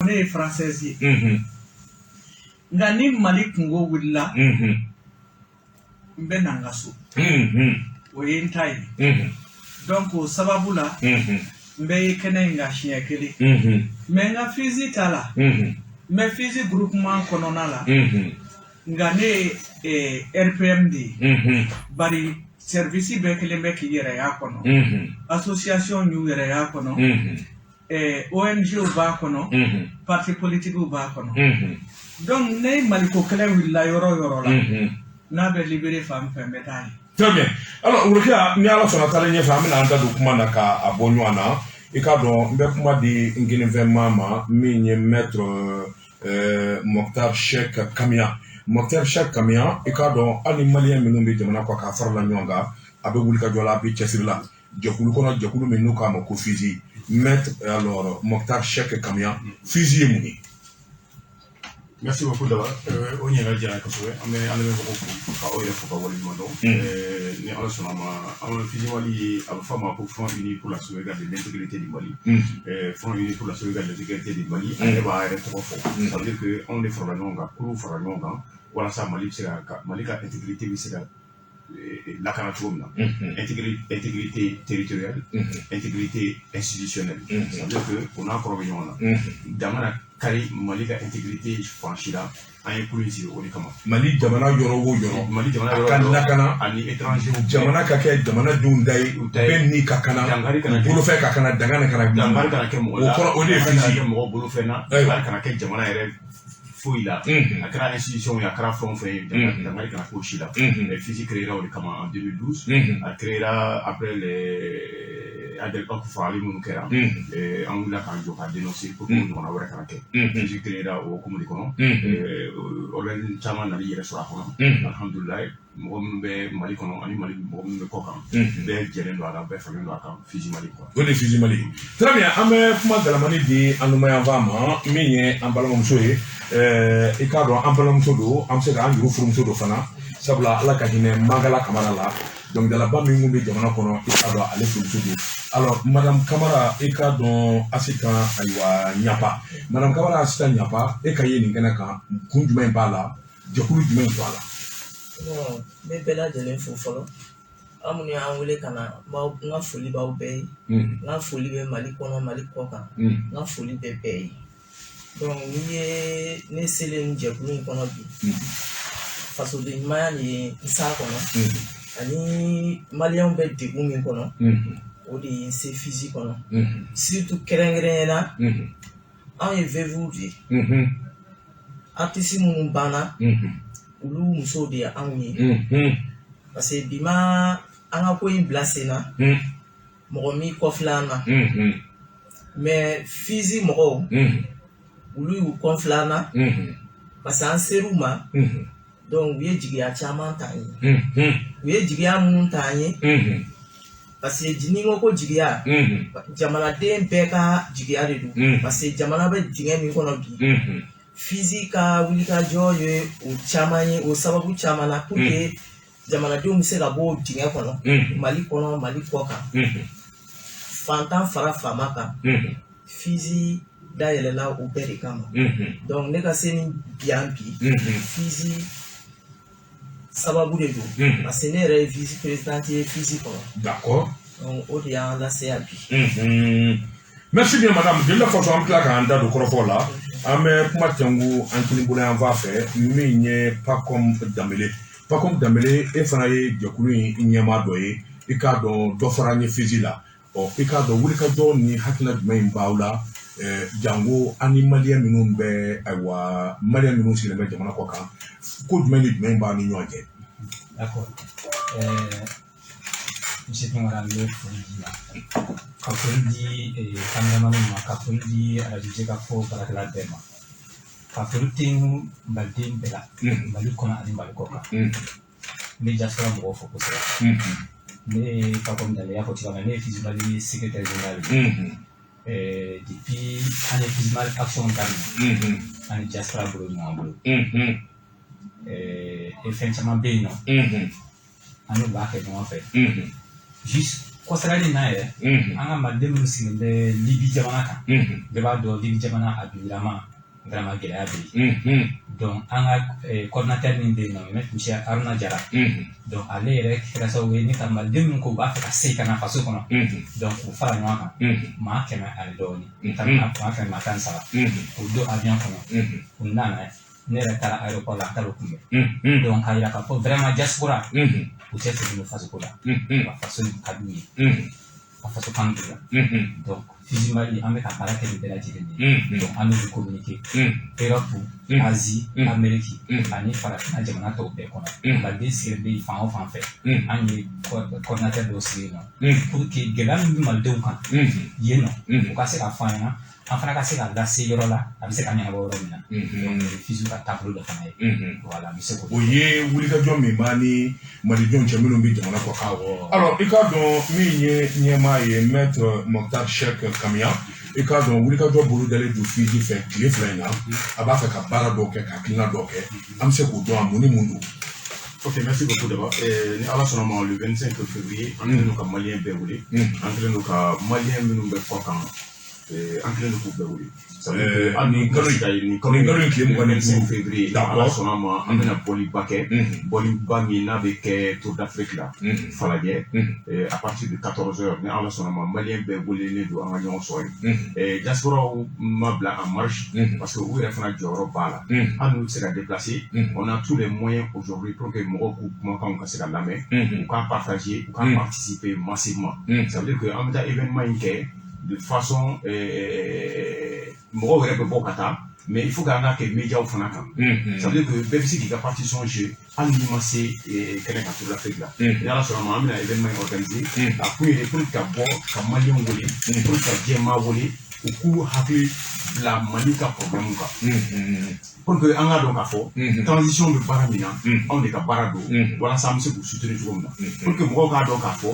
Ne ye française ye, nka ni Mali kungo wulila, n bɛ na n ka so. O ye n ta ye. Donc o sababu la, n bɛ ye kɛnɛ in kan siɲɛ kelen, mais n ka FUSI ta la, n bɛ FUSI groupement kɔnɔna la, nka ne ye RPM de ye, bari service bɛɛ kelen bɛ k'i yɛrɛ y'a kɔnɔ, association y'u yɛrɛ y'a kɔnɔ, ONG b'a kɔnɔ, parti politique b'a kɔnɔ. Donc ne Maliko kɛlɛ wulila yɔrɔ o yɔrɔ la, n'a bɛ libéré fan min fɛ, n bɛ taa yen. Très bien. Alors, Worokiya, ni Ala sɔnna, taalen ɲɛfɛ, an bɛna an da don kuma na k'a bɔ ɲɔgɔn na. I k'a dɔn, n bɛ kuma di n kinifɛn ma min ye maître Mokhtar Cheikh Kamiya. Mokhtar Cheikh Kamiya, i k'a dɔn, hali ni maliyɛn minnu bɛ jamana kɔ k'a farala ɲɔgɔn kan, a bɛ wuli ka jɔ la, a bɛ cɛsiri la jɛkulu kɔnɔ, jɛkulu min n'u k'a ma ko FUSI. Maître, alors, Mokhtar Cheikh Kamiya, FUSI ye mun ye? Merci beaucoup d'abord. O ɲininkali diyara n ye kosɛbɛ. An bɛ an lamɛnbagaw fo ka aw yɛrɛ fo ka waleɲuman dɔn. Ni Ala sɔnna a ma, an FUSI Mali ye, a bɛ fɔ a ma ko Front Uni pour la sauvegarde de l'intégrité du Mali. Front Uni pour la sauvegarde de l'intégrité du Mali, a yɛrɛ b'a yɛrɛ tɔgɔ fɔ. Ça veut dire que anw de farala ɲɔgɔn kan, kuluw farala ɲɔgɔn kan walasa Mali bɛ se ka, Mali ka intégrité bɛ se ka lakana cogo min na. Intégrité territoriale, intégrité institutionnelle. Ça veut dire que o n'a kɔrɔ bɛ ɲɔgɔn na. Dan kana kari Mali ka intégrité fan si la, an ye kulu in sigi o de kama. Mali jamana yɔrɔ o yɔrɔ. Mali jamana yɔrɔ a ka lakana. Ani étranger. Jamana ka kɛ jamanadenw da ye, bɛɛ ni ka kana, dankari kana kɛ bolofɛn ka kana, dangani kana. Dankari kana kɛ mɔgɔ la. O kɔrɔ, o de ye dankari kana FUSI. kɛ mɔgɔ bolofɛn na, dankari kana kɛ jamana yɛrɛ foyi la. A kɛra institution ye, a kɛra fɛn o fɛn ye, dankari kana k'o si la. FUSI créera o de kama en 2012. A créera après les Adelpha fagali minnu kɛra. An wulila k'an jɔ k'a dénoncer pour que o ɲɔgɔnna wɛrɛ kana kɛ. FUSI créera o hukumu de kɔnɔ. Organe caman nana i yɛrɛ sɔrɔ a kɔnɔ. Alhamdulilayi, mɔgɔ minnu bɛ Mali kɔnɔ ani Mali mɔgɔ minnu bɛ kɔ kan, bɛɛ jɛlen don a la, bɛɛ falen don a kan, FUSI Mali quoi. O de ye FUSI Mali ye. Très bien, an bɛ kuma galamani di an numayanfan ma min ye an balimamuso ye. I k'a dɔn, an balimamuso don, an bɛ se k'an juru furumuso don fana, sabula Ala ka hinɛ Mangala Kamara la, dɔnkilidalaba min kun bɛ jamana kɔnɔ, i k'a dɔn, ale furumuso don. Alors, madame Kamara, i k'a dɔn, Asitan, ayiwa, Ɲapa, madame Kamara Asitan Ɲapa, e ka ye nin kɛnɛ kan, kun jumɛn b'a la, jɛkulu jumɛn b'a la? Bon, n bɛ bɛɛ lajɛlen fo fɔlɔ. Aw minnu y'an wele ka na, n b'aw, n ka foli b'aw bɛɛ ye. N ka foli bɛ Mali kɔnɔ, Mali kɔ kan. N ka foli bɛ bɛɛ ye. Donc n'i ye ne selen nin jɛkulu in kɔnɔ bi, fasoden ɲumanya de ye n s'a kɔnɔ, ani maliyɛnw bɛ degun min kɔnɔ, o de ye n se FUSI kɔnɔ. Surtout kɛrɛnkɛrɛnnenya la, anw ye veuves de ye. Artiste minnu banna, olu musow de ye anw ye. Parce que bi ma an ka ko in bila sen na, mɔgɔ m'i kɔfilɛ an na. Mais FUSI mɔgɔw, olu y'u kɔfilɛ an na, parce que an ser'u ma. Donc u ye jigiya caman ta an ye. U ye jigiya minnu ta an ye, parce que n'i ko jigiya, jamanaden bɛɛ ka jigiya de don. Parce que jamana bɛ dingɛ min kɔnɔ bi, FUSI ka wulikajɔ ye o caman ye, o sababu caman na pour que jamanadenw bɛ se ka bɔ o dingɛ kɔnɔ, Mali kɔnɔ, Mali kɔ kan, fantan fara faama kan. FUSI dayɛlɛla o bɛɛ de kama. Donc ne ka se ni bi yan bi, FUSI sababu de don, parce que ne yɛrɛ ye vice présidente ye FUSI kɔnɔ. Donc o de y'an lase yan bi. Merci bien, madame. De la façon, an bɛ tila k'an da don kɔrɔfɔ la. An bɛ kuma tɛnku an kini bolo yan fan fɛ min ye Pacom Danbele. Pacom Danbele, e fana ye jɛkulu in ɲɛmaa dɔ ye. I k'a dɔn, dɔ fara an ye FUSI la. Ɔ, i k'a dɔn, wulikajɔ ni hakilina jumɛn b'aw la, jango an ni maliyɛn minnu bɛ, ayiwa, maliyɛn minnu sigilen bɛ jamana kɔ kan, ko jumɛn ni jumɛn b'aw ni ɲɔgɔn cɛ? D'accord. Monsieur Tunkara, n bɛ foli d'i ma, ka foli di cameraman ma, ka foli di arajo Jɛkafɔ baarakɛla bɛɛ ma, ka foli tengu maliden bɛɛ la, Mali kɔnɔ ani Mali kɔ kan. N bɛ diaspora mɔgɔw fo kosɛbɛ. Ne ye Pacom Danbele, i y'a fɔ cogoya min na, ne ye FUSI Mali secrétaire général ye. Depuis an ye FUSI Mali action daminɛ, an ni diaspora bolo ɲɔgɔn bolo. Fɛn caman bɛ yen nɔ, an n'u b'a kɛ ɲɔgɔn fɛ. Juste Kɔsɛbɛli in na yɛrɛ, an ka maliden minnu sigilen bɛ Libi jamana kan, bɛɛ b'a dɔn Libi jamana a bilama, vraiment gɛlɛya bɛ yen. Donc an ka coordinateur min bɛ yen nɔ, maître monsieur Haruna Jara, donc ale yɛrɛ kɛra sababu ye ni ka maliden minnu ko u b'a fɛ ka segin ka na faso kɔnɔ, donc k'u fara ɲɔgɔn kan, maa 100 ani dɔɔnin, maa 100 maa 13, k'u don avion kɔnɔ, u nana. Ne yɛrɛ taara aéroport la, an taara u kunbɛn. Donc k'a yira k'a fɔ vraiment diaspora, u cɛsirilen don fasoko la, wa faso in ka d'u ye, ka faso kanu d'u la. Donc FIJI Mali, an bɛ ka baara kɛ nin bɛɛ lajɛlen ye. Donc an n'olu communiquer Europe, Asie, Amérique ani farafinna jamana tɔw bɛɛ kɔnɔ. Maliden sigilen bɛ fan o fan fɛ, an ye coordinateur dɔw sigi yen nɔ pour que gɛlɛya min bɛ malidenw kan yen nɔ, u ka se ka fɔ an ɲɛna, an fana ka se ka lase yɔrɔ la a bɛ se ka ɲɛnabɔ yɔrɔ min na. Donc o ye FIJI ka taabolo dɔ fana ye. Voilà, n bɛ se k'o. O ye wulikajɔ min b'a ni malidenw cɛ minnu bɛ jamana kɔ kan. Alors, i k'a dɔn min ye ɲɛmaa ye, maître Mokhtar Cheikh Kamiya, i k'a dɔn wulikajɔ bolo dalen don FIJI fɛ tile 2 in na, a b'a fɛ ka baara dɔw kɛ, ka hakilina dɔw kɛ. An bɛ se k'o dɔn, a mun ni mun don? Ok, merci beaucoup d'abord. Ni Ala sɔnna ma, le 25 février, an kɛlen don ka malien bɛɛ wele. An kɛlen don ka malien minnu bɛ kɔ kan, an kɛlen don k'u bɛɛ wele. Ça veut dire que hali Nin kalo in, nin kalo nin kalo in tile 25. Février, Ala sɔnna ma, an bɛna bɔliba kɛ. Bɔliba min n'a bɛ kɛ Tour d'Afrique la, Falajɛ, à partir de 14 heures. Ni Ala sɔnna ma, malien bɛɛ welelen don an ka ɲɔgɔn sɔrɔ yen. Diaspora ma bila en marche parce que u yɛrɛ fana jɔyɔrɔ b'a la. Hali n'u tɛ se ka déplacer, on a tous les moyens aujourd'hui pour que mɔgɔw k'u kumakanw ka se ka lamɛn, u k'a partager, u k'a participer massivement. Ça veut dire que an bɛ taa événement in kɛ de façon mɔgɔw yɛrɛ bɛ bɔ ka taa, mais il faut k'an ka kɛ médiaw fana kan. Ça veut dire que bɛɛ bɛ se k'i ka partition jouer hali n'i ma se kɛnɛ kan Tour d'Afrique la. Ni Ala sɔnna ma, an bɛna événement in organiser. A kun ye pour que ka bɔ ka maliyɛnw wele, pour que ka diɲɛmaa wele, u k'u hakili bila Mali ka problème kan, pour que an k'a dɔn k'a fɔ transition bɛ baara min na, anw de ka baara don, walasa an bɛ se k'u soutenir cogo min na, pour que mɔgɔw k'a dɔn k'a fɔ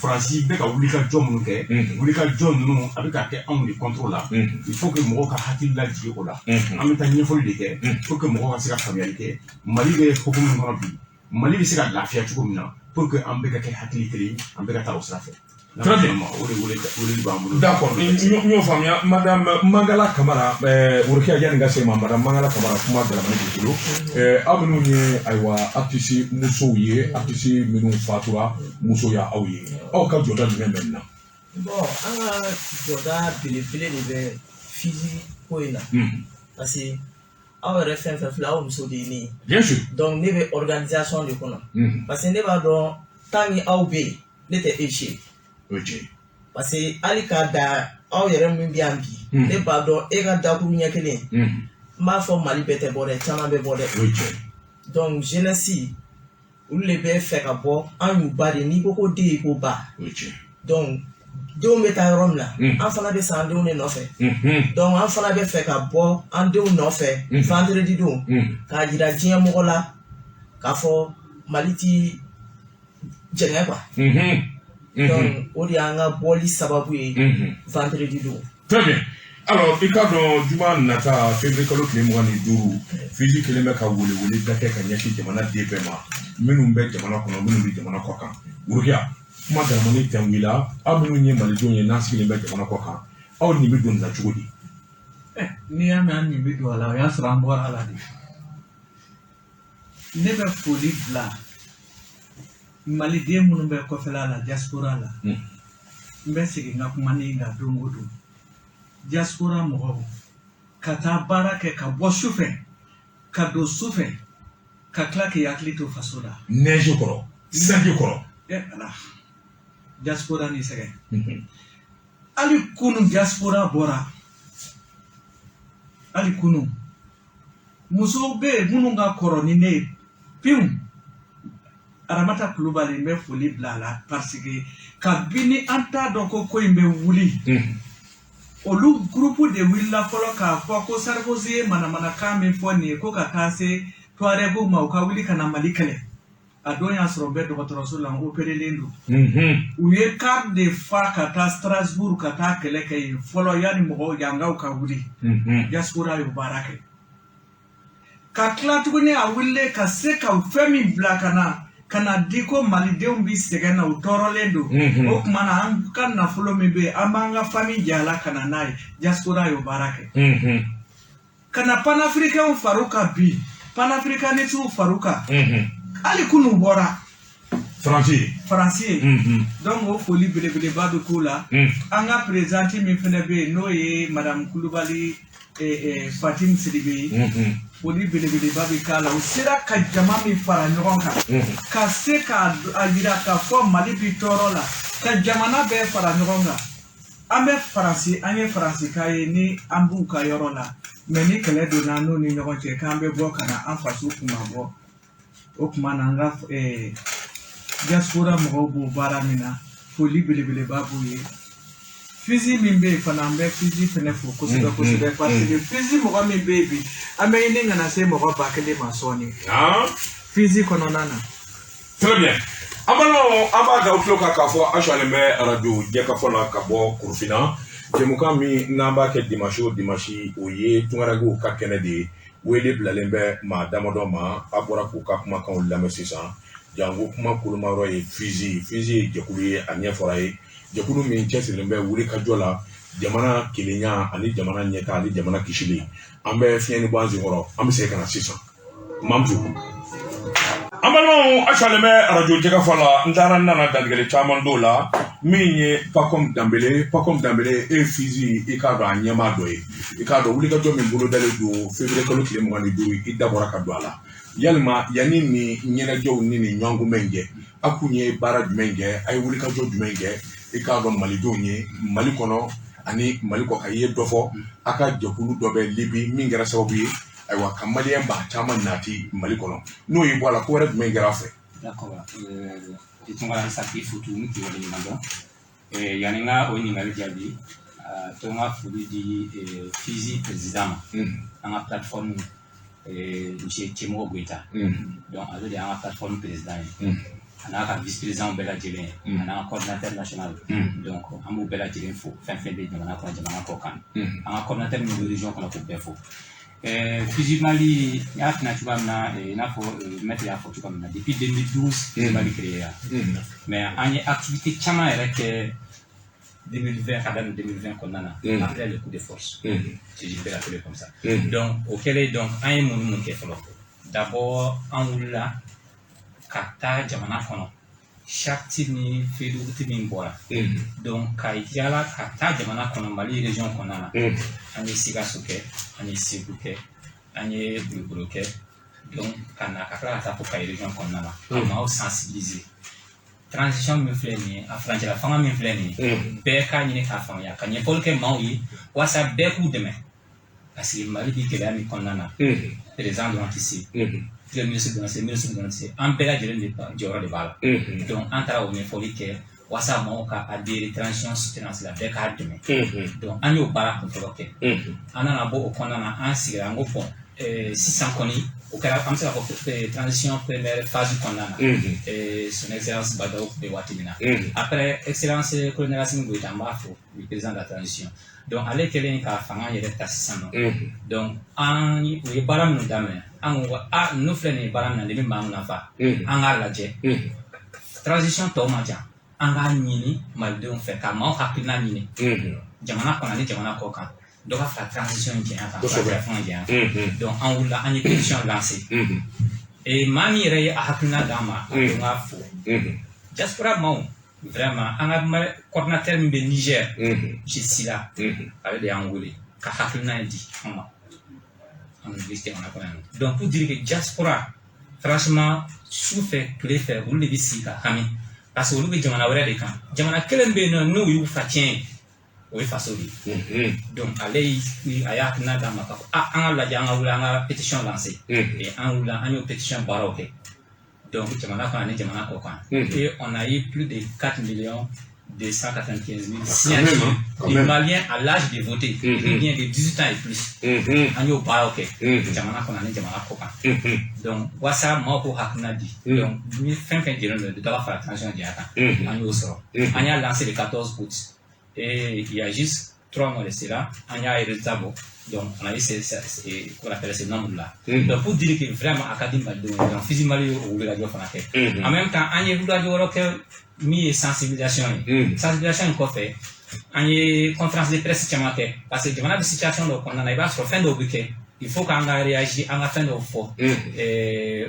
Faransi bɛ ka wulikajɔ minnu kɛ, wulikajɔ ninnu a bɛ ka kɛ anw de contre la. Il faut que mɔgɔw ka hakili lajigin o la. An bɛ taa ɲɛfɔli de kɛ pour que mɔgɔw ka se ka faamuyali kɛ Mali bɛ hokumu min kɔnɔ bi, Mali bɛ se ka lafiya cogo min na, pour que an bɛɛ ka kɛ hakili kelen ye, an bɛɛ ka taa o sira fɛ. Très bien. O de wele weleli b'an bolo. D'accord, n y'o faamuya. Madame Mangala Kamara, Worokiya, yanni ka se ma, madame Mangala Kamara, kuma dalamani b'i bolo. Aw minnu ye, ayiwa, artiste musow ye, artiste minnu fatura musoya, aw ye, aw ka jɔda jumɛn bɛ nin na? Bon, an ka jɔda belebele de bɛ FIJI ko in na, parce que aw yɛrɛ fɛn fɛn filɛ, aw muso de ye ne ye. Bien sûr. Donc ne bɛ organisation de kɔnɔ, parce que ne b'a dɔn tant que aw bɛ yen, ne tɛ échouer. O ye tiɲɛ ye. Parce que hali k'a da aw yɛrɛ min bɛ yan bi, ne b'a dɔn e ka dakuru ɲɛ kelen, n b'a fɔ Mali bɛɛ tɛ bɔ dɛ, caman bɛ bɔ dɛ. O ye tiɲɛ ye. Donc jeunesse, olu de bɛ fɛ ka bɔ. An y'u ba de, n'i ko ko den, i ko ba. O ye tiɲɛ ye. Donc denw bɛ taa yɔrɔ min na, an fana bɛ san an denw de nɔfɛ. Donc an fana bɛ fɛ ka bɔ an denw nɔfɛ vendredi don, k'a jira diɲɛ mɔgɔ la k'a fɔ Mali ti jɛngɛ quoi. Donc o de y'an ka bɔli sababu ye vendredi don. Très bien. Alors, i k'a dɔn juma nata, février kalo tile 25, FIJI kelen bɛ ka welewele da kɛ ka ɲɛsin jamana den bɛɛ ma, minnu bɛ jamana kɔnɔ, minnu bɛ jamana kɔ kan. Worokiya, kuma dalamani tɛ wuli, aw minnu ye malidenw ye n'an sigilen bɛ jamana kɔ kan, aw nin bɛ don nin na cogo di? N'i y'a mɛn an nin bɛ don a la, o y'a sɔrɔ an bɔra a la de. Ne bɛ foli bila maliden minnu bɛ kɔfɛla la, diaspora la. N bɛ segin n ka kuma ni kan don o don. Diaspora mɔgɔw ka taa baara kɛ, ka bɔ su fɛ ka don su fɛ, ka tila k'i hakili to faso la. Neige kɔrɔ, sanji kɔrɔ. Ɛ Ala, diaspora ni sɛgɛn. Hali kunun diaspora bɔra, hali kunun musow bɛ yen minnu ka kɔrɔ ni ne ye pewu. Aramata Kulubali, n bɛ foli bila a la, parce que kabini an t'a dɔn ko ko in bɛ wuli, olu groupe de wulila fɔlɔ k'a fɔ ko Sarkozy ye manamanakan min fɔ nin ye, ko ka taa se Touareg ma, u ka wuli ka na Mali kɛlɛ. A don y'a sɔrɔ bɛɛ dɔgɔtɔrɔso la, n opérelen don. U ye car de fa ka taa Strasbourg ka taa kɛlɛ kɛ yen fɔlɔ yanni mɔgɔw yangaw ka wuli. Diaspora y'o baara kɛ. Ka tila tuguni, a wulilen ka se ka fɛn min bila ka na Ka na di ko malidenw bi sɛgɛn na, u tɔɔrɔlen don. O tuma na, an ka nafolo min bɛ yen, an b'an ka famille jɛ a la ka na n'a ye. Diaspora y'o baara kɛ. Ka na panafricains far'u kan bi, panafricanistes far'u kan. Hali kunun bɔra. Faransi. Faransi ye. Donc o foli belebeleba bɛ k'u la. An ka présidente min fana bɛ yen, n'o ye madame Kulubali Fatim Sidibe ye, foli belebeleba bɛ k'a la. U sera ka jama min fara ɲɔgɔn kan, ka se k'a a yira k'a fɔ Mali bi tɔɔrɔ la, ka jamana bɛɛ fara ɲɔgɔn kan. An bɛ Faransi, an ye Faransika ye ni an b'u ka yɔrɔ la, mais ni kɛlɛ donna an n'u ni ɲɔgɔn cɛ, k'an bɛ bɔ ka na an faso kunma bɔ. O tuma na, an ka diaspora mɔgɔw b'o baara min na, foli belebeleba b'u ye. FUSI min bɛ yen fana, an bɛ FUSI fana fo kosɛbɛ kosɛbɛ, parce que FUSI mɔgɔ min bɛ yen bi, an bɛ ɲini ka na se mɔgɔ 1000 ma sɔɔni FUSI kɔnɔna na. Très bien. An balimaw, an b'a da aw tulo kan k'a fɔ aw sɔnnen bɛ arajo Jɛkafɔ la ka bɔ Kurufina. Jɛmukan min n'an b'a kɛ dimanche o dimanche, o ye tungarankew ka kɛnɛ de ye. Wele bilalen bɛ maa damadɔ ma, a bɔra k'u ka kumakanw lamɛn sisan. Janko kuma kolomayɔrɔ ye FUSI. FUSI ye jɛkulu ye, a ɲɛfɔra ye, jɛkulu min cɛsirilen bɛ wulikajɔ la jamana kelenya ani jamana ɲɛta ani jamana kisili. An bɛ fiɲɛ ni bɔ an senkɔrɔ, an bɛ segin ka na sisan. Mamutu, an balimaw, a sɔnnen bɛ arajo Jɛkafɔ la. N taara n nana dantigɛli caman dɔw la. Min ye Pacom Danbele, Pacom Danbele, e ye FUSI, i k'a dɔn a ɲɛmaa dɔ ye. I k'a dɔn wulikajɔ min bolodalen don février kalo tile 25, i da bɔra ka don a la. Yalima yanni nin ɲɛnajɛw ni nin ɲɔgɔnkunbɛn in kɛ, a kun ye baara jumɛn kɛ? A ye wulikajɔ jumɛn kɛ, i k'a dɔn malidenw ye Mali kɔnɔ ani Mali kɔ kan? I ye dɔ fɔ, a ka jɛkulu dɔ bɛ Libi min kɛra sababu ye, ayiwa, ka maliyɛn ba caman nati Mali kɔnɔ. N'o y'i bɔ a la, ko wɛrɛ jumɛn kɛra a fɛ? D'accord. I Tunkara, sa k'i fo tuguni k'i waleɲuman dɔn. Yanni n ka o ɲininkali jaabi, to n ka foli di FUSI président ma, an ka plateforme, monsieur Cɛmɔgɔ Goyita. Donc ale de y'an ka plateforme président ye, a n'a ka vice président bɛɛ lajɛlen, a n'an ka coordinateur national. Donc an b'u bɛɛ lajɛlen fo, fɛn fɛn bɛ jamana kɔnɔ, jamana kɔ kan, an ka coordinateur min bɛ région kɔnɔ, k'u bɛɛ fo. FUSI Mali, n y'a f'i cogoya min na, i n'a fɔ maître y'a fɔ cogoya min na, depuis 2012 FUSI Mali créé mais an ye activité caman yɛrɛ kɛ 2020, ka daminɛ 2020 kɔnɔna na, après le coup de force, si je peux l'appeler comme ça. Donc o kɛlen, donc an ye mun ni mun kɛ fɔlɔ? D'abord, an wulila ka taa jamana kɔnɔ, charte ni feuille de route min bɔra, donc ka yala ka taa jamana kɔnɔ, Mali région kɔnɔna na. An ye Sikaso kɛ, an ye Segu kɛ, an ye Kulukoro kɛ, donc ka na ka tila ka taa fo Kayi région kɔnɔna na, ka maaw sensibiliser. Transition min filɛ nin ye, a furancɛla fanga min filɛ nin ye, bɛɛ k'a ɲini k'a faamuya, ka ɲɛfɔli kɛ maaw ye walasa bɛɛ k'u dɛmɛ, parce que Mali bi gɛlɛya min kɔnɔna na, président dɔrɔn tɛ se, premier ministre dɔrɔn tɛ se, ministre dɔrɔn tɛ se, an bɛɛ lajɛlen de jɔyɔrɔ de b'a la. Donc an taara o ɲɛfɔli kɛ walasa maaw ka adhérer transition soutenance la, bɛɛ k'a dɛmɛ. Donc an y'o baara kunfɔlɔ kɛ. An nana bɔ o kɔnɔna na, an sigira, an ko bon, sisan kɔni o kɛra, an bɛ se k'a fɔ transition première phase kɔnɔna na, son excellence Bah N'Daw tun bɛ waati min na. Après, excellence colonel Assimi Goïta, an b'a fo, le président de la transition, donc ale kɛlen ka fanga yɛrɛ ta sisan nɔ, donc an u ye baara minnu daminɛ, an ko a ninnu filɛ nin ye baara min na, nin bɛ maa min nafa, an k'a lajɛ. Transition tɔw ma jan, an k'a ɲini malidenw fɛ ka maaw hakilina ɲini jamana kɔnɔ ani jamana kɔ kan, dɔ ka fara transition in janya kan, furancɛ fanga janya kan. Donc an wulila, an ye pétition lancé et maa min yɛrɛ ye a hakilina d'an ma, a to n k'a fo, diaspora maaw vraiment, an ka coordinateur min bɛ Niger, monsieur Sila, ale de y'an wele ka hakilina in di an ma, an bɛ jamana kɔnɔ yan. Donc pour dire que diaspora, franchement, su fɛ tile fɛ, olu de bɛ sigi ka hami, parce que olu bɛ jamana wɛrɛ de kan. Jamana kelen bɛ yen nɔ n'o y'u fa tiɲɛ ye, o ye faso de ye. Donc ale a y'a hakilina d'an ma k'a fɔ a an ka lajɛ, an ka wuli, an ka pétition lancer. Et an wulila, an y'o pétition baaraw kɛ, donc jamana kɔnɔ ani jamana kɔ kan, et on a eu plus de 4 millions 295 000 signatures de Maliens à l'âge de voter, ou bien de 18 ans et plus. An y'o baaraw kɛ jamana kɔnɔ ani jamana kɔ kan, donc walasa maaw k'o hakilina di. Donc ni fɛn fɛn jɛlen don, dɔ ka fara transition janya kan, an y'o sɔrɔ. An y'a lancé le 14 août et il y a juste 3 mois de cela, an y'a résultat bɔ. Donc on a eu ce qu'on appelle ce nombre là. Donc pour dire que vraiment a ka di malidenw ye, donc FISI Mali ye o wulikajɔ fana kɛ. En même temps, an ye wulikajɔ wɛrɛ kɛ min ye sensibilisation ye. Sensibilisation in kɔfɛ, an ye conférence de presse caman kɛ, parce que jamana bɛ situation dɔw kɔnɔna na, i b'a sɔrɔ fɛn dɔw bɛ kɛ, il faut k'an ka réagir, an ka fɛn dɔw fɔ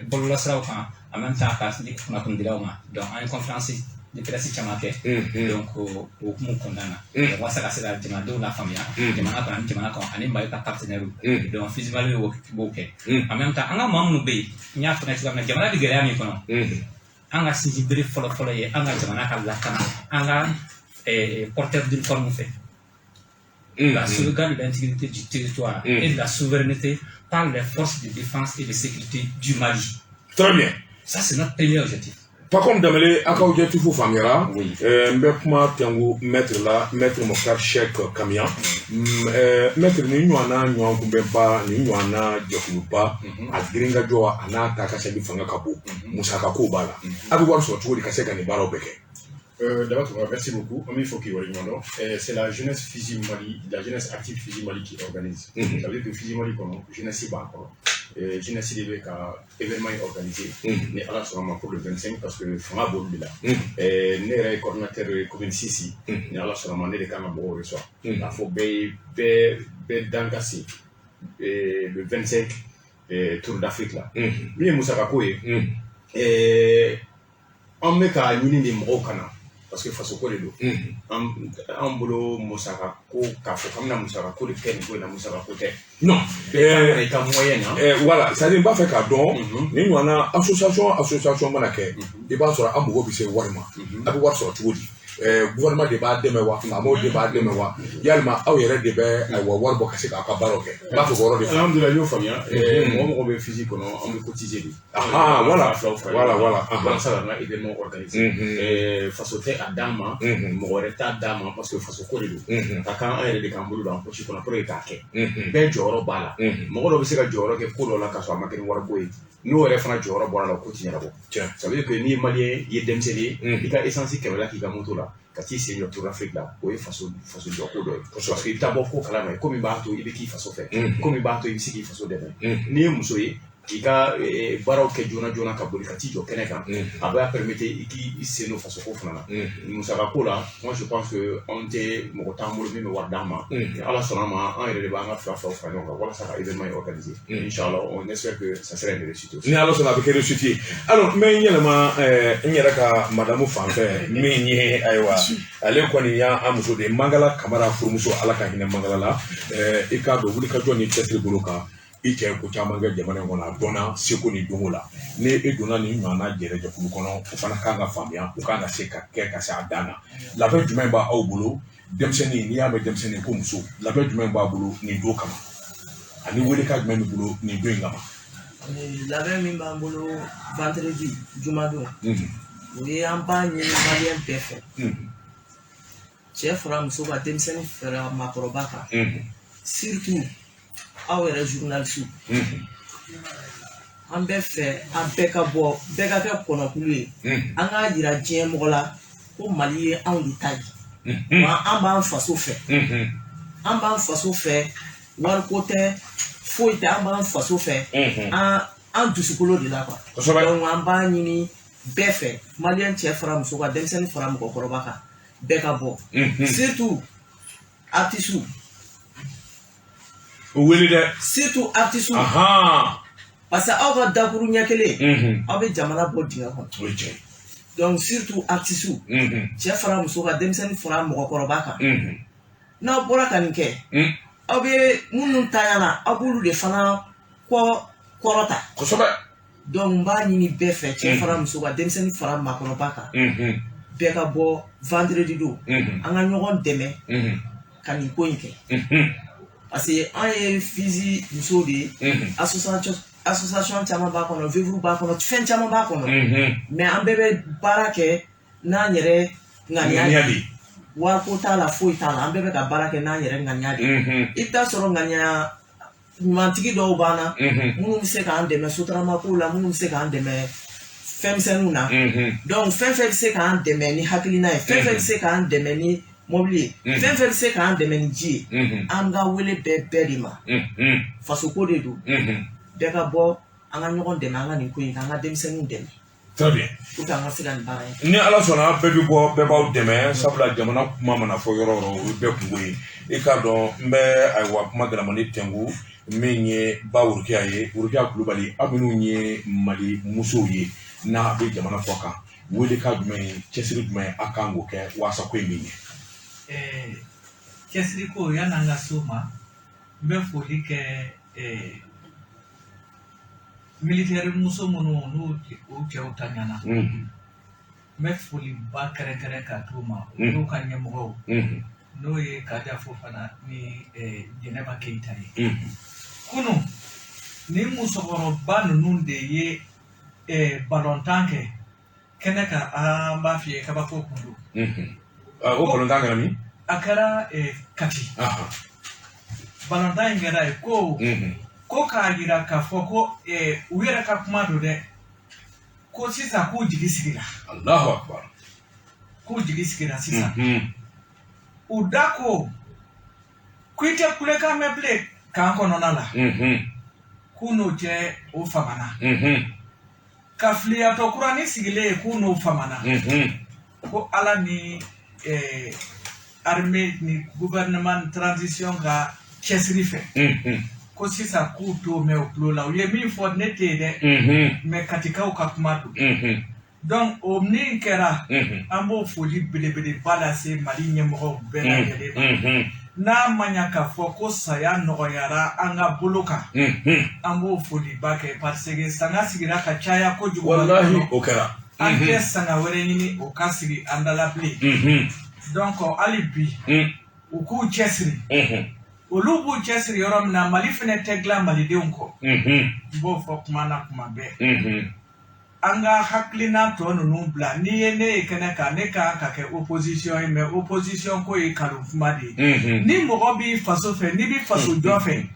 bɔlɔlɔsiraw kan, en même temps ka di kunnafonidilaw ma. Donc an ye conférence de presse caman kɛ. Donc o hukumu kɔnɔna na, donc walasa ka se ka jamanadenw lafaamuya jamana kɔnɔ ani jamana kɔnɔ ani Mali ka partenaires. Donc FISI Mali b'o kɛ. En même temps, an ka maa minnu bɛ yen, n y'a fɔ cogoya min na, jamana bɛ gɛlɛya min kɔnɔ, an ka sinsin bere fɔlɔ-fɔlɔ ye an ka jamana ka lakana, an ka porteur d'uniforme fɛ. La sauvegarde de l'intégrité du territoire et de la souveraineté par les forces de défense et de sécurité du Mali. Très bien. Ça, c'est notre premier objectif. Par contre, Dembélé, a ka objectif faamuyara. Oui. N bɛ kuma tɛnku maître la, maître Mokhtar Cheikh Kamiyan. Maître, ni ɲɔgɔnna ɲɔgɔn kunbɛnba, ni ɲɔgɔnna jɛkuluba, a girinkajɔ a n'a ta ka segin fanga ka bon, musaka ko b'a la. A bɛ wari sɔrɔ cogo di ka se ka nin baaraw bɛɛ kɛ? D'abord, merci beaucoup. Il faut qu'il y. C'est la jeunesse FISI Mali, la jeunesse active FISI Mali qui organise. Ça veut dire que FISI Mali, jeunesse b'a kɔnɔ. Jeunesse de bɛ ka événement organisé. Ni Ala sɔnna ma pour le 25, parce que fanga b'olu de la. Ne yɛrɛ ye coordinateur ye commune 6. Ni Ala sɔnna ma, ne de kan ka mɔgɔw recevoir. K'a fɔ bɛɛ ye, bɛɛ bɛɛ dan ka se le 25, Tour d'Afrique la. Min ye musaka ko ye, an bɛ ka ɲini de mɔgɔw ka na, parce que faso ko de don. An bolo musaka ko, k'a fɔ k'an bɛna musaka ko de kɛ nin ko in na, musaka ko tɛ. Non. Bɛɛ kan i ka moyen na. Voilà, c'est à dire n b'a fɛ k'a dɔn, nin ɲɔgɔnna association mana kɛ, i b'a sɔrɔ an mago bɛ se wari ma. A bɛ wari sɔrɔ cogo di? Gouvernement de b'a dɛmɛ wa, faamaw de b'a dɛmɛ wa, yalima aw yɛrɛ de bɛ ayiwa wari bɔ ka se k'aw ka baaraw kɛ? N b'a fɛ k'o yɔrɔ de fɔ. Alhamdulilah, i y'o faamuya. Mɔgɔ mɔgɔ bɛ FISI kɔnɔ, an bɛ cotiser de. Ah, voilà. Walasa k'an ka événement organiser. Faso tɛ a d'an ma, mɔgɔ wɛrɛ t'a d'an ma, parce que faso ko de don. Ka kan an yɛrɛ de k'an bolo don an poche kɔnɔ pour que k'a kɛ. Bɛɛ jɔyɔrɔ b'a la. Mɔgɔ dɔ bɛ se ka jɔyɔrɔ kɛ ko dɔ la k'a sɔrɔ a ma kɛ ni wariko ye. N'o yɛrɛ fana jɔyɔrɔ bɔra la, ko ti ɲɛnabɔ. Ça veut dire que n'i ye malien i ye, denmisɛnnin ye, i ka essence 100 la k'i ka moto la ka t'i sen jɔ Tour d'Afrique la, o ye faso jɔ ko dɔ ye, parce que i bɛ taa bɔ ko kalama, ko min b'a to i bɛ k'i faso fɛ, ko min b'a to i bɛ se k'i faso dɛmɛ. N'i ye muso ye k'i ka baaraw kɛ joona joona ka boli ka t'i jɔ kɛnɛ kan, a b'a permettre i k'i sen don faso ko fana na. Musaka ko la, moi je pense que anw tɛ, mɔgɔ t'an bolo min bɛ wari d'an ma. Ni Ala sɔnna ma, an yɛrɛ de b'an ka fila filaw fara ɲɔgɔn kan walasa ka événement in organiser. Inchallah, on espère que ça sera une réussite aussi. Ni Ala sɔnna, a bɛ kɛ réussite ye. Alors, n bɛ n yɛlɛma n yɛrɛ ka madame fan fɛ, min ye, ayiwa, ale kɔni y'an muso de ye, Mangala Kamara furumuso, Ala ka hinɛ Mangala la. I k'a dɔn wulikajɔ ni cɛsiri bolo kan, i cɛ ye ko caman kɛ jamana in kɔnɔ, a dɔnna seko ni donko la. Ni e donna nin ɲɔgɔnna jɛrɛjɛkulu kɔnɔ, o fana kan ka faamuya, o kan ka se ka kɛ ka se a dan na. Labɛn jumɛn b'aw bolo? Denmisɛnnin, n'i y'a mɛn denmisɛnnin ko muso, labɛn jumɛn b'a bolo nin don kama, ani welekan jumɛn b'i bolo nin don in kama? Labɛn min b'an bolo vendredi, jumadon, o ye an b'a ɲini malien bɛɛ fɛ, cɛ fara muso kan, denmisɛnnin fara maakɔrɔba kan, surtout aw yɛrɛ journaliste, an bɛ fɛ an bɛɛ ka bɔ, bɛɛ ka kɛ kɔnɔkulu ye, an k'a yira diɲɛ mɔgɔ la ko Mali ye anw de ta ye, wa an b'an faso fɛ, an b'an faso fɛ. Wariko tɛ, foyi tɛ, an b'an faso fɛ an dusukolo de la quoi. Donc an b'a ɲini bɛɛ fɛ, malien cɛ fara muso kan, denmisɛnnin fara mɔgɔkɔrɔba kan, bɛɛ ka bɔ, surtout artistes. O wele dɛ. Surtout artistes, parce que aw ka dakuru ɲɛ kelen, aw bɛ jamana bɔ dingɛ kɔnɔ. O ye tiɲɛ. Donc surtout artistes, cɛ fara muso kan, denmisɛnnin fara mɔgɔkɔrɔba kan, n'aw bɔra ka nin kɛ, aw bɛ minnu tanyana, aw b'olu de fana kɔ kɔrɔta. Donc n b'a ɲini bɛɛ fɛ, cɛ fara muso kan, denmisɛnnin fara maakɔrɔba kan, bɛɛ ka bɔ vendredi don, an ka ɲɔgɔn dɛmɛ ka nin ko in kɛ, parce que an ye FISI musow de ye. Association caman b'a kɔnɔ, veuve b'a kɔnɔ, fɛn caman b'a kɔnɔ, mais an bɛɛ bɛ baara kɛ n'an yɛrɛ ŋaniya de ye. Wariko t'a la, foyi t'a la, an bɛɛ bɛ ka baara kɛ n'an yɛrɛ ŋaniya de ye. I bɛ taa sɔrɔ ŋaniya ɲumantigi dɔw b'an na minnu bɛ se k'an dɛmɛ sotarama ko la, minnu bɛ se k'an dɛmɛ fɛnmisɛnninw na. Donc fɛn fɛn bɛ se k'an dɛmɛ ni hakilina ye, fɛn fɛn bɛ se k'an dɛmɛ ni Mobili ye, fɛn fɛn bɛ se k'an dɛmɛ ni ji ye, an ka wele bɛɛ bɛɛ de ma. Fasoko de don, bɛɛ ka bɔ, an ka ɲɔgɔn dɛmɛ, an ka nin ko in k'an ka denmisɛnninw dɛmɛ. Très bien. Pour que an ka se ka nin baara in kɛ. Ni Ala sɔnna, bɛɛ bɛ bɔ, bɛɛ b'aw dɛmɛ, sabula jamana kuma mana fɔ yɔrɔ o yɔrɔ, o ye bɛɛ kungo ye. I k'a dɔn, n bɛ ayiwa kuma gɛlɛmani tɛnku min ye ba Worokiya ye, Worokiya Kulubali. Aw minnu ye Mali musow ye n'a bɛ jamana kɔ kan, welekan jumɛn ye, cɛsiri jumɛn ye a kan k'o kɛ walasa ko in bɛ ɲɛ? Cɛsiri ko, yan'an ka s'o ma, n bɛ foli kɛ militaire muso minnu n'u u cɛw ta ɲana. N bɛ foliba kɛrɛnkɛrɛn ka d'u ma, n'u ka ɲɛmɔgɔw, n'o ye Kaja Fofana ni Jɛnɛba Keyita ye. Kunun ni musokɔrɔba ninnu de ye balontan kɛ kɛnɛ kan, an b'a f'i ye, kabako kun don. O balontan kɛra min? A kɛra Kati. Balontan in kɛra yen ko k'a yira k'a fɔ ko u yɛrɛ ka kuma don dɛ, ko sisan k'u jigi sigira. Allahu akbar. K'u jigi sigira sisan. U da ko i tɛ kulekan mɛn bilen kan kɔnɔna la, k'u n'o cɛ o famana, ka filiyatɔ kuranin sigilen ye, k'u n'o famana, ko Ala ni armée ni gouvernement transition ka cɛsiri fɛ, ko sisan k'u t'o mɛn u tulo la. U ye min fɔ, ne tɛ yen dɛ, mais Katikaw ka kuma don. Donc o min kɛra, an b'o foli belebeleba lase Mali ɲɛmɔgɔw bɛɛ lajɛlen ma. N'a ma ɲa k'a fɔ ko saya nɔgɔyara an ka bolo kan, an b'o foliba kɛ, parce que sanga sigira ka caya kojugu. Walahi, o kɛra. An tɛ sanga wɛrɛ ɲini o ka sigi an da la bilen. Donc hali bi, u k'u cɛsiri. Olu b'u cɛsiri yɔrɔ min na, Mali fɛnɛ tɛ dilan malidenw kɔ. N b'o fɔ kuma na kuma bɛɛ. An ka hakilina tɔ ninnu bila. N'i ye ne ye kɛnɛ kan, ne kan ka kɛ opposition ye, mais opposition ko ye kalon kuma de ye. Ni mɔgɔ b'i faso fɛ, n'i b'i faso jɔ fɛ,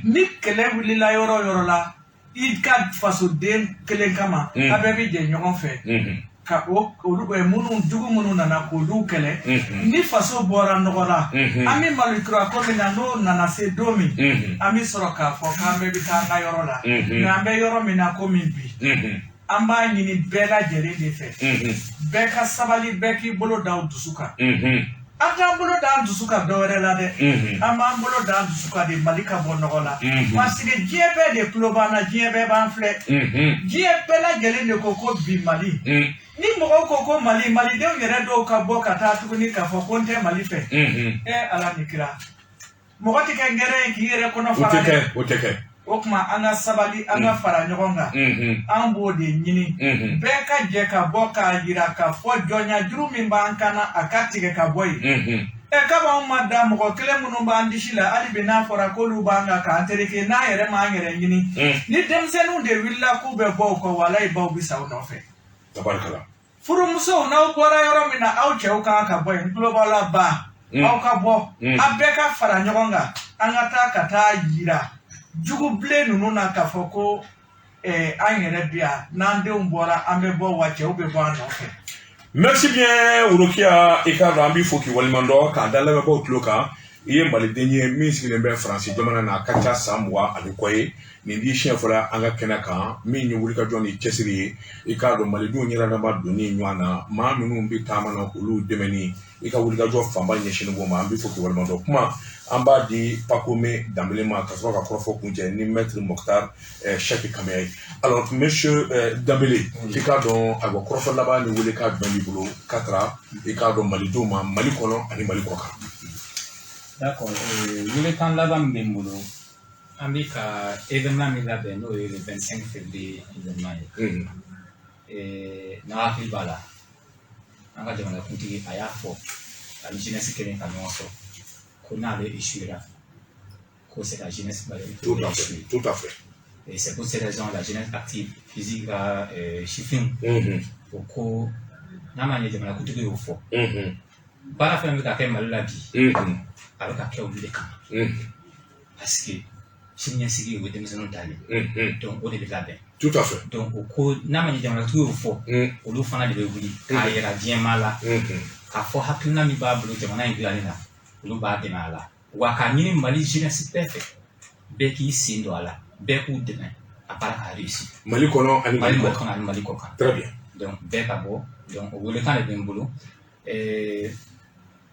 ni kɛlɛ wulila yɔrɔ o yɔrɔ la, i ka fasoden kelen kama, a bɛɛ bɛ jɛ ɲɔgɔn fɛ ka o olu minnu jugu minnu nana k'olu kɛlɛ. Ni faso bɔra nɔgɔ la, an bɛ Mali kura ko min na, n'o nana se don min, an bɛ sɔrɔ k'a fɔ k'an bɛɛ bɛ taa an ka yɔrɔ la. Mais an bɛ yɔrɔ min na komi bi, an b'a ɲini bɛɛ lajɛlen de fɛ, bɛɛ ka sabali, bɛɛ k'i bolo da o dusu kan. An t'an bolo da an dusu kan dɔwɛrɛ la dɛ, an b'an bolo da an dusu kan de Mali ka bɔ nɔgɔ la, parce que diɲɛ bɛɛ de tulo b'an na, diɲɛ bɛɛ b'an filɛ, diɲɛ bɛɛ lajɛlen de ko bi Mali. Ni mɔgɔw ko Mali, malidenw yɛrɛ dɔw ka bɔ ka taa tuguni k'a fɔ ko n tɛ Mali fɛ. Ɛ Ala ni kira, mɔgɔ tɛ kɛ ngɛrɛ ye k'i yɛrɛ kɔnɔ O fara tɛ dɛ. kɛ, o tɛ kɛ. O tuma an ka sabali, an ka fara ɲɔgɔn kan, an b'o de ɲini, bɛɛ ka jɛ ka bɔ k'a yira k'a fɔ jɔnya juru min b'an kan na, a ka tigɛ ka bɔ yen. Ɛ kab'anw ma da mɔgɔ kelen minnu b'an disi la, hali bi n'a fɔra k'olu b'an kan k'an tereke, n'a yɛrɛ m'an yɛrɛ ɲini, ni denmisɛnninw de wulila k'u bɛ bɔ u kɔ, walayi baw bɛ sa u nɔfɛ. Tabarikala. Furumusow, n'aw bɔra yɔrɔ min na, aw cɛw kan ka bɔ yen. N tulo b'aw la ba, aw ka bɔ, a bɛɛ ka fara ɲɔgɔn kan, an ka taa ka taa yira jugubilen ninnu na k'a fɔ ko an yɛrɛ bi yan, n'an denw bɔra, an bɛ bɔ, wa cɛw bɛ bɔ an nɔfɛ. Merci bien Worokiya. I k'a dɔn, an b'i fo k'i waleɲuman dɔn, k'a da lamɛnbaaw tulo kan. I ye maliden ye min sigilen bɛ Faransi jamana na, a ka ca san 20 ani kɔ ye. Nin b'i siɲɛ fɔlɔ an ka kɛnɛ kan. Min ye wulikajɔ ni cɛsiri ye, i k'a dɔn, malidenw yɛrɛ dama donni ɲɔgɔn na, maa minnu bɛ taama na, olu dɛmɛni, i ka wulikajɔ fanba ɲɛsinnen b'o ma. An b'i fo k'i waleɲuman dɔn. Kuma an b'a di Pacome Danbele ma ka sɔrɔ ka kɔrɔfɔ kuncɛ ni maître Mokhtar Cheick Kamaya ye. Alors monsieur Danbele, i k'a dɔn, ayiwa, kɔrɔfɔ laban ni welekan jumɛn b'i bolo ka tara i k'a dɔn malidenw ma Mali kɔnɔ ani Mali kɔ kan? D'accord, welekan laban min bɛ n bolo, an bɛ ka événement min labɛn, n'o ye le 25 février événement ye. N'a hakili b'a la, an ka jamanakuntigi a y'a fɔ ani jeunesse kelen ka ɲɔgɔn sɔrɔ ko n'ale échouera, ko c'est la jeunesse malienne qui Tout va à fait, échouer. tout à fait. Et c'est pour cette raison la jeunesse active physique ka sifinw o ko n'a ma ɲɛ, jamanakuntigi y'o fɔ, baara fɛn bɛ ka kɛ Mali la bi, a bɛ ka kɛ olu de kama, parce que siniɲɛsigi o ye denmisɛnninw ta ye. Donc o de bɛ labɛn. Tout à fait. Donc o ko n'a ma ɲɛ, jamanatigi y'o fɔ, olu fana de bɛ wuli k'a yira diɲɛmaa la. K'a fɔ hakilina min b'a bolo jamana in dilanni na, olu b'a dɛmɛ a la. Wa k'a ɲini Mali jeunesse bɛɛ fɛ, bɛɛ k'i sen don a la, bɛɛ k'u dɛmɛ a baara ka réussir. Mali kɔnɔ ani Mali kɔnɔ ani Mali kɔ kan. Très bien. Donc bɛɛ ka bɔ. Donc o welekan de bɛ n bolo.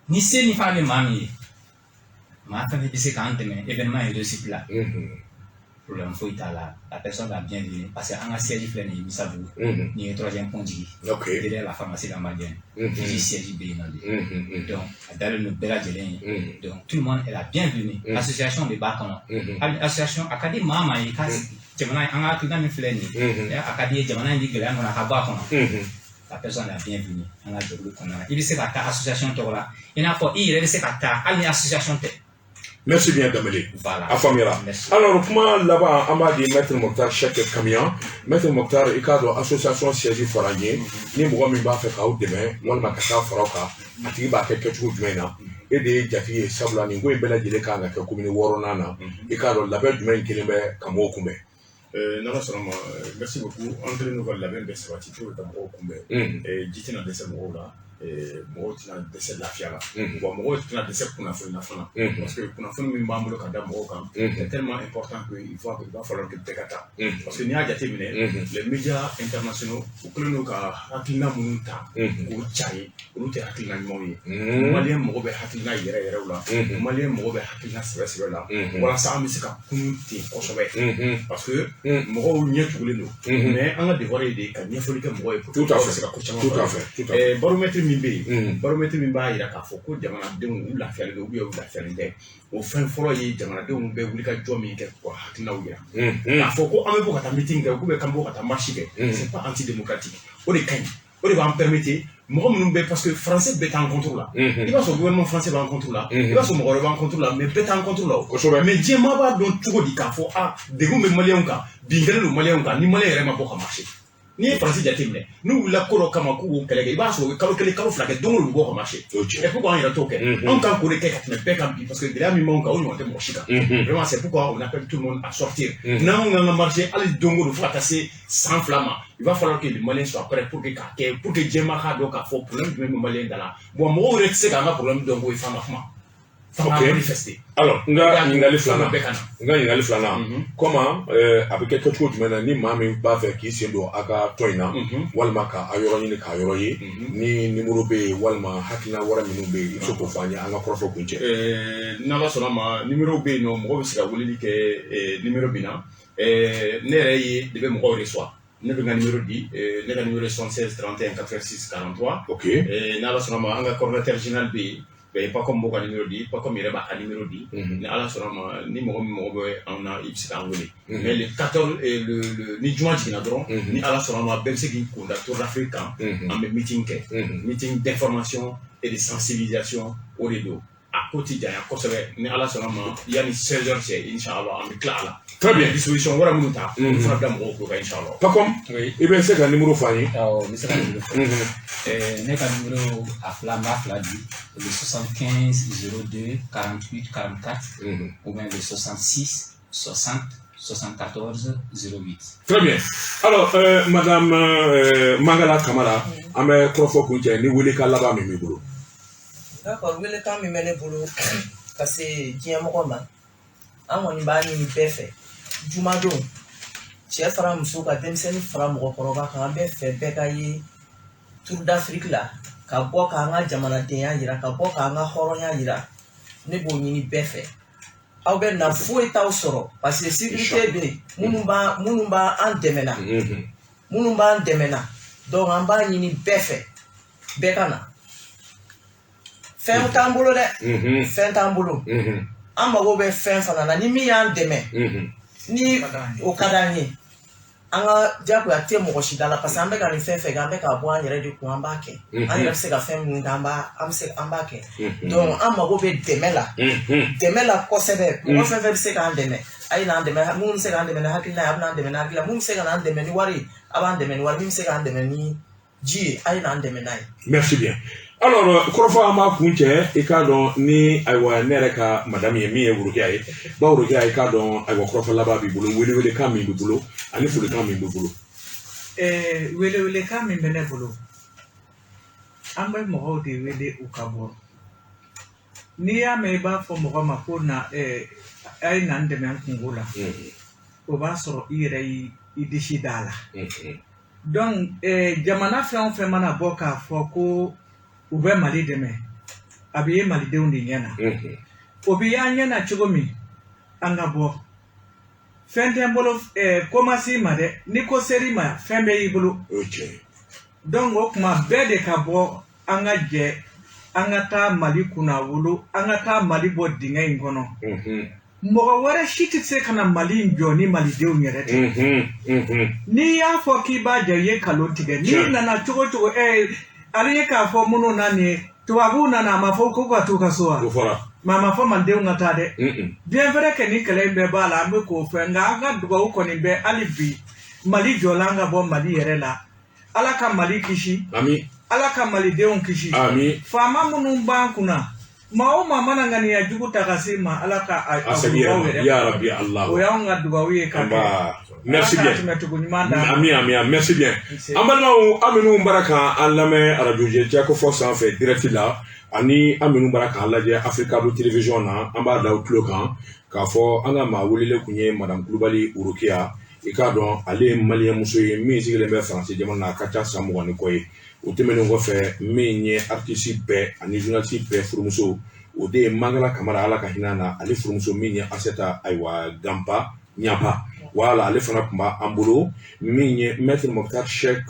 Ni se ni fana bɛ maa min ye, maa fɛn fɛn bɛ se k'an dɛmɛ événement in réussite la, problème foyi t'a la, la personne va bien venir, parce que an ka siège filɛ nin ye Misabugu, nin ye troisième pont jigin, derrière la pharmacie La Malienne, FIJI siège bɛ yen nɔ de. Donc a dalen don bɛɛ lajɛlen ye. Donc tout le monde est la bienvenue. Association de b'a kɔnɔ, hali association a ka di maa maa ye ka jamana, an ka hakilina min filɛ nin ye, a ka di ye jamana in bi gɛlɛya min kɔnɔ, a ka bɔ a kɔnɔ, la personne est la bienvenue an ka jɛkulu kɔnɔna na. I bɛ se ka taa association tɔgɔ la, i n'a fɔ i yɛrɛ bɛ se ka taa hali ni association tɛ. Merci bien, Dambélé. Voilà. A faamuyara. Merci. Alors, kuma laban, an b'a di Maître Mokhtar Cheikh Kamiyan. Maître Mokhtar, i k'a dɔn association siège fɔra n ye. Ni mɔgɔ min b'a fɛ k'aw dɛmɛ walima ka taa fara aw kan, a tigi b'a kɛ kɛcogo jumɛn na? E de ye jatigi ye, sabula nin ko in bɛɛ lajɛlen kan ka kɛ commune 6nan na. I k'a dɔn labɛn jumɛn kelen bɛ ka mɔgɔw kunbɛn? N'Ala sɔnna ma, merci beaucoup. An kɛlen don ka labɛn bɛɛ sabati pour que ka mɔgɔw kunbɛn. Ji tɛna dɛsɛ mɔgɔw la, mɔgɔw tɛna dɛsɛ lafiya la, wa mɔgɔw tɛna dɛsɛ kunnafoni na fana, parce que kunnafoni min b'an bolo ka da mɔgɔw kan, c'est tellement important que il va falloir que bɛɛ ka taa, parce que n'i y'a jateminɛ, les médias internationaux, u kɛlen don ka hakilina minnu ta k'o cari, olu tɛ hakilina ɲumanw ye. Maliyɛn mago bɛ hakilina yɛrɛ yɛrɛw la, maliyɛn mago bɛ hakilina sɛbɛ sɛbɛ la, walasa an bɛ se ka kunun ten kosɛbɛ, parce que mɔgɔw ɲɛ tugulen don. Mais an ka devoir ye de ka ɲɛfɔli kɛ mɔgɔw ye pour que mɔgɔw bɛ se ka ko caman. Tout à fait, tout à fait. Baromètre min bɛ yen, baromètre min b'a jira k'a fɔ ko jamanadenw u lafiyalen don ou bien u lafiyalen tɛ, o fɛn fɔlɔ ye jamanadenw bɛ wuli ka jɔ min kɛ k'u hakilinaw yira. K'a fɔ ko an bɛ bɔ ka taa meeting kɛ ou bien k'an bɔ ka taa marche kɛ, c'est pas antidémocratique. O de ka ɲi, o de b'an permettre mɔgɔ minnu bɛ, parce que français bɛɛ t'an contre la. I b'a sɔrɔ gouvernement français b'an contre la, i b'a sɔrɔ mɔgɔ wɛrɛ b'an contre la, mais bɛɛ t'an contre la o. Mais diɲɛ maa b'a dɔn cogo di k'a fɔ a degun bɛ maliyɛnw kan, bin kɛlen don maliyɛnw kan, ni maliyɛn yɛrɛ ma bɔ ka marcher? N'i ye Faransi jateminɛ, n'u wulila ko dɔ kama k'u b'o kɛlɛ kɛ, i b'a sɔrɔ u ye kalo 1, kalo 2 kɛ, don o don u bɛ bɔ ka marcher. Et pourquoi an yɛrɛ t'o kɛ? Anw kan k'o de kɛ ka tɛmɛ bɛɛ kan bi, parce que gɛlɛya min b'anw kan, o ɲɔgɔn tɛ mɔgɔ si kan. Vraiment, c'est pourquoi on appelle tout le monde à sortir. N'anw k'an ka marcher hali don o don fo ka taa se san 2 ma, il va falloir que les Maliens soient prêts pour que k'a kɛ, pour que diɲɛ k'a dɔn k'a fɔ problème jumɛn bɛ maliyɛn da la. Bon, mɔgɔw yɛrɛ tɛ se k'an ka problème dɔn ko f'an ka kuma, f'an ka manifester. Alors, n ka ɲininkali filanan, bɛɛ ka na. N ka ɲininkali filanan, comment a bɛ kɛ kɛcogo jumɛn na ni maa min b'a fɛ k'i sen don a ka tɔn in na, walima ka a yɔrɔ ɲini k'a yɔrɔ ye, ni numéro bɛ yen walima hakilina wɛrɛ minnu bɛ yen, i bɛ se k'o fɔ an ye an ka kɔrɔfɔ kun cɛ? N'Ala sɔnna ma, numéro bɛ yen nɔ, mɔgɔw bɛ se ka weleli kɛ numéro min na, ne yɛrɛ ye de bɛ mɔgɔw reçoit. Ne bɛ n ka numéro di, ne ka numéro ye 76 31 86 43. N'Ala sɔnna ma, an ka coordinateur général bɛ yen, Pacom b'o ka numéro di, Pacom yɛrɛ b'a ka numéro di. Ni Ala sɔnna ma, ni mɔgɔ min mago bɛ anw na, i bɛ se k'an wele. Mais le 14, le ni juma jiginna dɔrɔn, ni Ala sɔnna ma, bɛɛ bɛ se k'i kun da Tour d'Afrique kan. An bɛ meeting kɛ, meeting d'information et de sensibilisation, o de don. A ko ti janya kosɛbɛ. Ni Ala sɔnna ma, yanni 16 heures cɛ, inshallah, an bɛ tila a la. Très bien. Disposition wɛrɛ minnu ta, olu fana bila mɔgɔw tulo kan, inshallah. Pacom, i bɛ se ka numéro fɔ an ye? Awɔ, n bɛ se ka numéro fɔ. Ne ka numéro a fila, n b'a fila di: le 75 02 48 44 ou bien le 66 60 74 08. Très bien. Alors, Madame Mangala Kamara, an bɛ kɔrɔfɔ kun cɛ ni welekan laban min b'i bolo. D'accord, welekan min bɛ ne bolo ka se diɲɛmɔgɔ ma, an kɔni b'a ɲini bɛɛ fɛ, jumadon, cɛ fara muso kan, denmisɛnnin fara mɔgɔkɔrɔba kan, an bɛɛ fɛ bɛɛ ka ye Tour d'Afrique la, ka bɔ k'an ka jamanadenya yira, ka bɔ k'an ka hɔrɔnya yira. Ne b'o ɲini bɛɛ fɛ. Aw bɛ na, foyi t'aw sɔrɔ, parce que sécurité bɛ yen, minnu b'a an dɛmɛ na, minnu b'an dɛmɛ na. Donc an b'a ɲini bɛɛ fɛ, bɛɛ ka na. Fɛn t'an bolo dɛ, fɛn t'an bolo. An mago bɛ fɛn fana na, ni min y'an dɛmɛ, ni o ka d'an ye. An ka jagoya tɛ mɔgɔ si da la, parce que an bɛ ka nin fɛn fɛn kɛ, an bɛ k'a bɔ an yɛrɛ de kun. An b'a kɛ, an yɛrɛ bɛ se ka fɛn minnu kɛ, an b'a an bɛ se an b'a kɛ. Donc an mago bɛ dɛmɛ la, dɛmɛ la kosɛbɛ. Mɔgɔ fɛn fɛn bɛ se k'an dɛmɛ, a ye n'an dɛmɛ. Minnu bɛ se k'an dɛmɛ ni hakilina ye, a bɛ n'an dɛmɛ ni hakilina. Minnu bɛ se ka n'an dɛmɛ ni wari ye, a b'an dɛmɛ ni wari. Min bɛ se k'an dɛmɛ ni ji ye, a ye n'an dɛmɛ n'a ye. Merci bien. Alors, kɔrɔfɔ an b'a kun cɛ, i k'a dɔn ni ayiwa ne yɛrɛ ka madame ye min ye Worokiya ye, ba Worokiya, i k'a dɔn ayiwa kɔrɔfɔ laban b'i bolo, welewelekan min b'i bolo ani folikan min b'i bolo. Welewelekan min bɛ ne bolo, An bɛ mɔgɔw de wele u ka bɔ. N'i y'a mɛn i b'a fɔ mɔgɔ ma ko na, a ye na n dɛmɛ n kungo la, o b'a sɔrɔ i yɛrɛ y'i disi da a la. Donc jamana fɛn o fɛn mana bɔ k'a fɔ ko u bɛ Mali dɛmɛ, a bɛ ye malidenw de ɲɛ na. O bɛ y'an ɲɛ na cogo min, an ka bɔ. Fɛn tɛ n bolo, ko ma s'i ma dɛ, ni ko ser'i ma, fɛn bɛ y'i bolo. O ye tiɲɛ ye. Donc o tuma bɛɛ de ka bɔ, an ka jɛ, an ka taa Mali kunna wolo, an ka taa Mali bɔ dingɛ in kɔnɔ. Mɔgɔ wɛrɛ si tɛ se ka na Mali in jɔ ni malidenw yɛrɛ tɛ. N'i y'a fɔ k'i b'a jɔ, i ye nkalon tigɛ. N'i nana cogo o cogo, ale ye k'a fɔ minnu na nin ye, tubabuw nana, a ma fɔ ko ka t'u ka so wa? O fɔra. Mais a ma fɔ malidenw ka taa dɛ. Bien vrai que ni kɛlɛ in bɛɛ b'a la, an bɛ k'o fɛ, nka an ka dugawu kɔni bɛ hali bi, Mali jɔla ka bɔ Mali yɛrɛ la. Ala ka Mali kisi. Ami. Ala ka malidenw kisi. Ami. Faama minnu b'an kunna, maa o maa mana ŋaniya jugu ta ka se ma, Ala ka a segin yɛrɛ. Ya Rabbi Allah. O y'anw ka dugawu ye ka kɛ. Merci bien. Tɛmɛcogo ɲuman d'an ma. Ami, ami, merci bien. An balimaw, an minnu bara k'an lamɛn arajo Jɛkafɔ sanfɛ direct la, ani an minnu bara k'an lajɛ Africa Télévision na, an b'a da u tulo kan k'a fɔ an ka maa welelen kun ye Madame Kulubali Urukiya. I k'a dɔn ale ye maliyɛn muso ye min sigilen bɛ Faransi jamana na, a ka ca san 20 ni kɔ ye. O tɛmɛnen kɔfɛ, min ye artiste bɛɛ ani journaliste bɛɛ furumuso, o de ye Mangala Kamara, Ala ka hinɛ na, ale furumuso min ye Aseta, ayiwa, Ganpa Ɲapa, wala ale fana tun b'an bolo. Min ye Maître Mokhtar Cheikh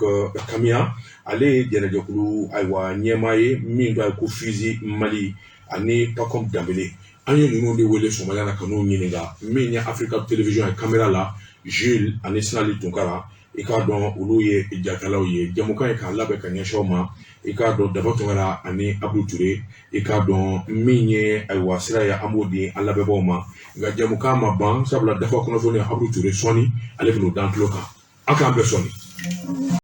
Kamiya, ale ye jɛnɛjɛkulu, ayiwa, ɲɛmaa ye min tɔgɔ ye ko Fizi Mali, ani Pakom Danbele. An ye ninnu de wele sɔgɔmada na ka n'u ɲininka. Min ye Africa Télévision ye, caméra la Jules ani Sinali Tunkara, i k'a dɔn olu ye jakalaw ye. Jamukan ye k'a labɛn ka ɲɛsin aw ma, i k'a dɔn Daba Tunkara ani Abu Ture. I k'a dɔn min ye, ayiwa, sira ye, an b'o di an lamɛnbaaw ma. Nka jamukan ma ban, sabula dafa kunnafoni, Abu Ture sɔnni ale bɛn'o d'an tulo kan. Aw k'an bɛn sɔnni.